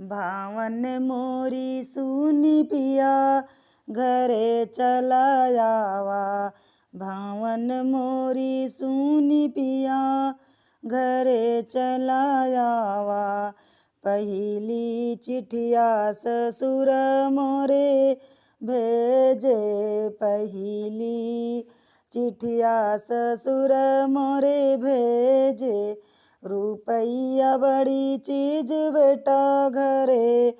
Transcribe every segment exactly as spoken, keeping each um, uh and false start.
भावन मोरी सुनी पिया, घरे चला आवा। भावन मोरी सुनी पिया, घरे चला आवा। पहिली चिठिया ससुर मोरे भेजे, पहिली चिठिया ससुर मोरे भेजे। रुपया बड़ी चीज बेटा, घरे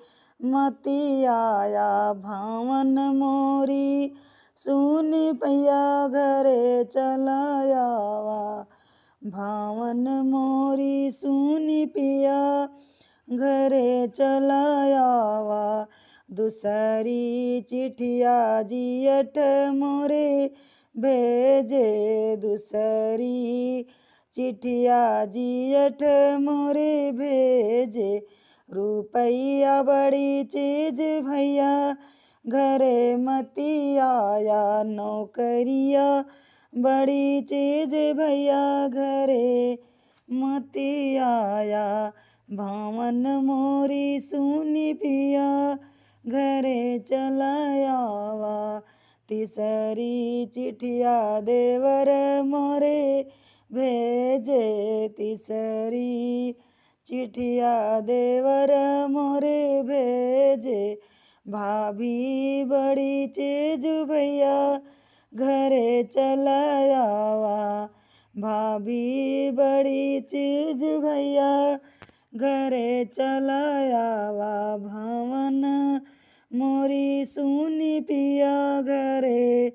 मती आया। भावन मोरी सुनी पिया, घरे चला आवा। भावन मोरी सुनी पिया, घरे चला आवा। दूसरी चिठिया जियठ मोरे भेजे, दूसरी चिठिया जियठ मोरे भेजे। रुपया बड़ी चीज भैया, घरे मती आया। नौकरिया बड़ी चीज भैया, घरे मती आया। भावन मोरी सुनी पिया, घरे चला आवा। तीसरी चिठिया देवर मोरे भेजे, तीसरी चिठिया देवर मोरे भेजे। भाभी बड़ी चीज भैया, घरे चला आवा। भाभी बड़ी चीज भैया, घरे चला आवा। भावन मोरी सुनी पिया, घरे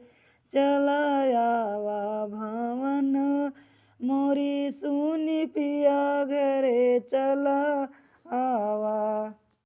चला आवा। भावन मोरी सुनी पिया, घरे चला आवा।